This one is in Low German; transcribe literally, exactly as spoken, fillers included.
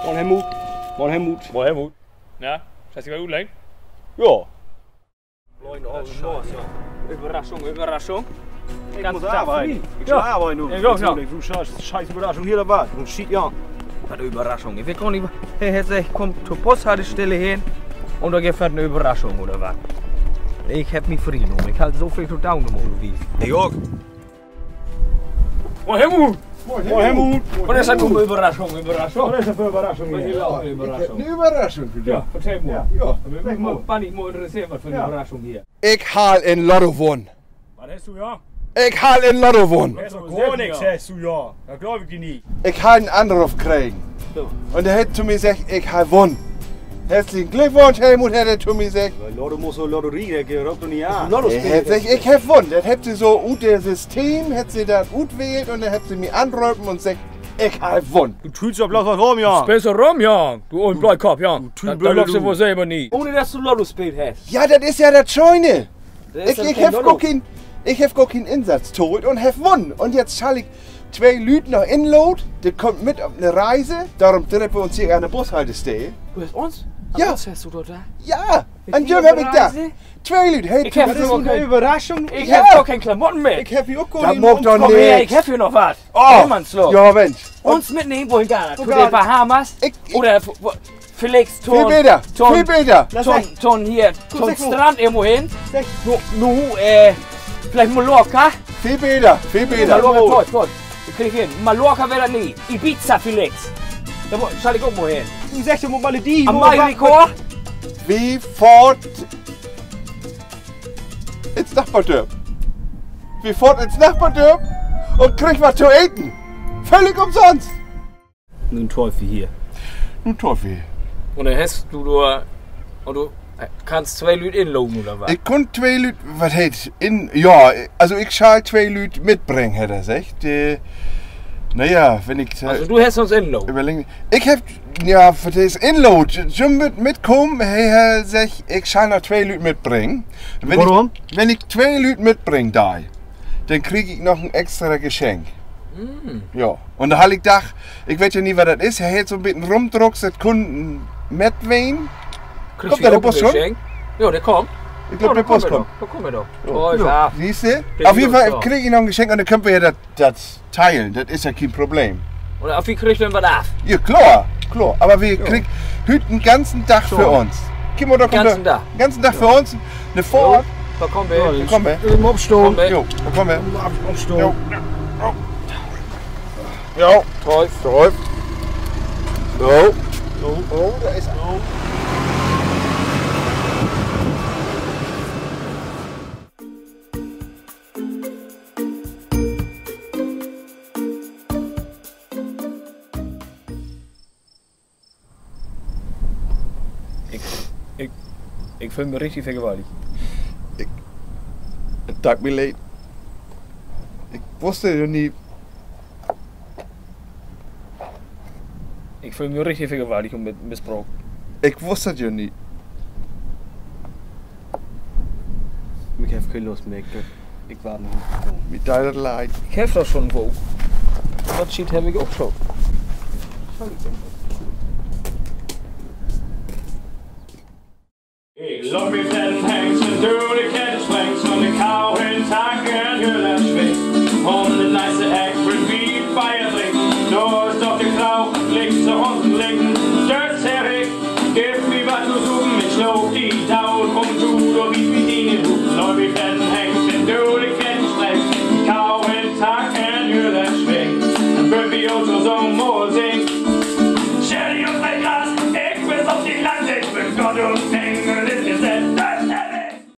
Moin, Helmut. Moin, Helmut. Moin, Helmut. Na, hest du wat utleggt? Ja. Moin, oh, Lars, ja. Överraschung, Överraschung. Ik mutt arbeiden. Ik mutt arbeiden nu. Ja, ja. So 'ne Scheiß-Överraschung hier, oder wat? So 'n Schiet, ja. Wat Överraschung? Ik weet gor nich, he hett seggt, kumm to Bushaltestelle hen un dor gifft dat 'ne Överraschung, oder wat? Ik heff mi free nahmen. Ik harr so veel to doon ünnerwegens. Ik ok. Moin, Helmut. Moin, Helmut. Wat is dat nu för Överraschung, Överraschung? Wat is dat för Överraschung hier? Wat is dat för Överraschung? Ik heff 'ne Överraschung för di. Ja, vertell mal. Ja, ja. Bannig mal interesseren, wat för 'ne Överraschung hier. Ik harr in Lotto wunnen. Wat hest du, ja? Ik harr in Lotto wunnen. Hest du gor nix, hest du, ja. Dat glööv ik di nich. Ik harr en Anroop kregen. So. Un de hett to mi seggt, ik harr wunnen. Herzlichen Glückwunsch, Helmut, hett he to mi seggt. Ja, Lotto, mutt so Lotterie, dat geiht doch nich an. He hett seggt, ik heff wunnen. Dat hebbt se so ut dat System, hebbt se dat utwählt un denn hebbt se mi anropen un seggt, ik harr wunnen. Du tüülst doch bloots wat rüm, ja. Speelst rüm, ja. Du olen Bleikopp, ja. Dat glöövst du woll sülver nich. Ohne dat du Lotto speelt hest. Ja, dat is ja dat Schöne. Ik, ik heff gor keen, ik heff gor keen Insatz toolt un heff wunnen. Un jetzt schall ik twee Lüüd noch inlaadt, de kaamt mit op 'ne Reise. Dorüm dreept wi uns hier an de Bushaltestell. Du hest uns? An uns hest du dor dacht? Ja, an jüm heff ik dacht. Twee Lüüd, hey, ik heff gor keen Klamotten mehr. Ik heff hier ok gor nix. Dat maakt doch nix. Ik heff hier noch wat. Oh, ja, Mensch. Uns mitnehmen, wohin denn? To de Bahamas? Oder Felix, veel beter, veel beter. To'n hier, to'n Strand irgendwo hen. Nu, nu, äh, villicht Mallorca. Veel beter, veel beter. Mallorca, toll, toll. Wi kriegt hen. Mallorca weer dat nich. Ibiza villicht. Dor schall ik ok mal hen. Du seggst ja mal Malediven. Amerika. Wi fohrt in't Nachbardörp. Wi fohrt in't Nachbardörp un kriegt wat to eten. Völlig umsonst. Nu töövt wi hier. Nu töövt wi hier. Un denn hest du dor, un du kannst twee Lüüd inladen, oder wat? Ik kunn twee Lüüd, wat heet in, ja, also ik schall twee Lüüd mitbringen, hett he seggt. De, na ja, wenn ik, also du hest uns inlaadt. Ik heff, ja, wat heet inlaadt? Jüm mööt mitkamen, he, he seggt, ik schall noch twee Lüüd mitbringen. Worüm? Wenn ik twee Lüüd mitbringen do, denn krieg ik noch en extra Geschenk. Ja. Un dor harr ik dacht, ik weet ja nich, wat dat is. He hett so 'n beten rümdruckst, dat kunn Mett ween. Kummt dor de Bus schon? Ja, de kummt. Ik glööv, de Bus kummt. Dor kummt he doch. Siehst du? Op jeden Fall krieg ik noch en Geschenk un denn köönt wi ja dat, dat delen. Dat is ja keen Problem. Un wi kriegt denn wat af. Ja, kloor, kloor. Aver wi kriegt hüüt en ganzen Dag för uns. Kiek mal, dor kummt de, ganzen Dag för uns. 'Ne Fohrt. Dor kummt he. Dor kummt he. Even opstahn. Jo, dor kummt he. Opstahn. Jo. Jo, toll, toll. So. So. Oh, dor is he. Ik, ik, ik föhl mi richtig vergewaltigt. Ik, dat deit mi leed. Ik wüss dat ja nich. Ik föhl mi richtig vergewaltigt un mit-, missbruukt. Ik wüss dat ja nich. Ik heff keen Lust mehr. Ik, ik warr nu. Mi deit dat leed. Ik heff doch schon woll. Dat Schiet heff ik ok schon. Ik loop mit den Hengst dör de Ketten, springst un de Kau in Tank in Jüller schwingst. Un de nächste Eck, Brit Bier, Bier drinkt. Dor is doch de Klau, lickst se unten licken, störzt her, ik, giff mi wat to supen, ik sloog di doot un du